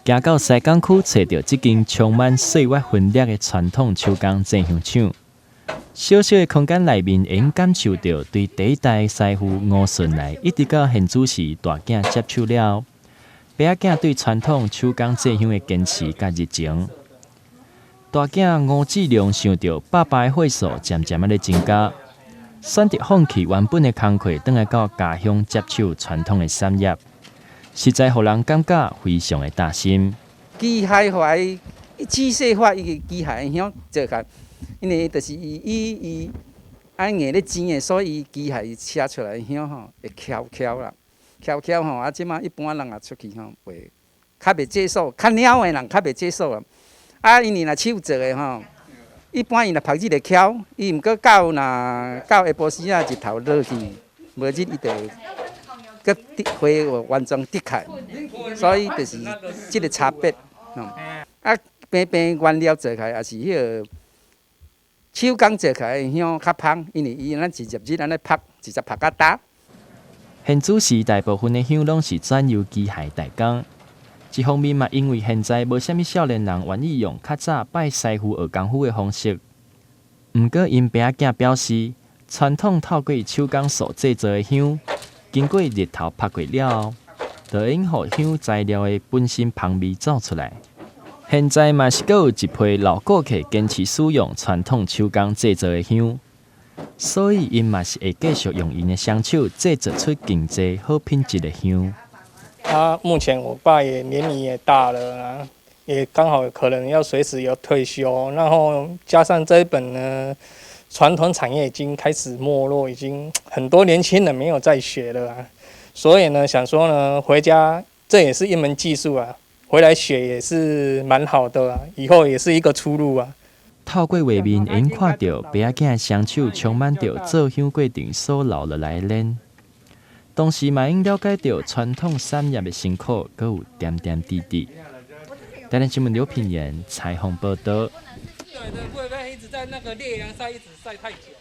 行到西港區，揣著這間充滿歲月痕跡的傳統手工製香廠。小小的空間內面，會用感受著對第一代師傅吳順來，一直到現主時大囝接手了，爸仔囝對傳統手工製香的堅持佮熱情。大囝吳志良想著爸爸的歲數漸漸仔咧增加，選擇放棄原本的工課，轉來到家鄉接手傳統的產業，實在予人感覺非常的擔心。機械化、機械化伊個機械香做起來，因為就是伊伊伊愛硬咧煎的，所以機械車出來的香吼會翹翹啦，翹翹吼啊！這馬一般人也出去吼，袂較袂接受，較鳥的人較袂接受啦。啊，因為若手做的吼，一般伊若曝日會翹，伊毋過到若到下晡時仔日頭落去，無日伊就閣滴恢復原狀滴開，所以就是這個差別。啊，平平原料做起來也是彼個手工做起來的香較芳，因為伊咱直接日按呢曝，直接曝較焦。現主時大部分的香攏是轉由機械代工，一方面嘛，因為現在無啥物少年人願意用較早拜師傅學功夫的方式。毋過𪜶爸仔囝表示，傳統透過手工所製作的香，經過日頭曝過了後，就會用予香材料的本身芳味走出來。現在嘛是閣有一批老顧客堅持使用傳統手工製作的香，所以𪜶嘛是會繼續用𪜶的雙手製作出更濟好品質的香。啊，目前我爸也年齡也大了啊，也剛好可能要隨時要退休，然後加上這一本呢，傳統產業已經開始沒落，已經很多年輕人沒有在學了啊，所以呢，想說呢，回家這也是一門技術啊，回來學也是蠻好的啊，以後也是一個出路啊。透過畫面，會用看著爸仔囝的雙手充滿著做香過程所留落來的鏈，同時嘛會了解著傳統產業的辛苦，閣有點點滴滴。台南新聞劉品言採訪報道。一直在那個烈陽曬，一直曬太久。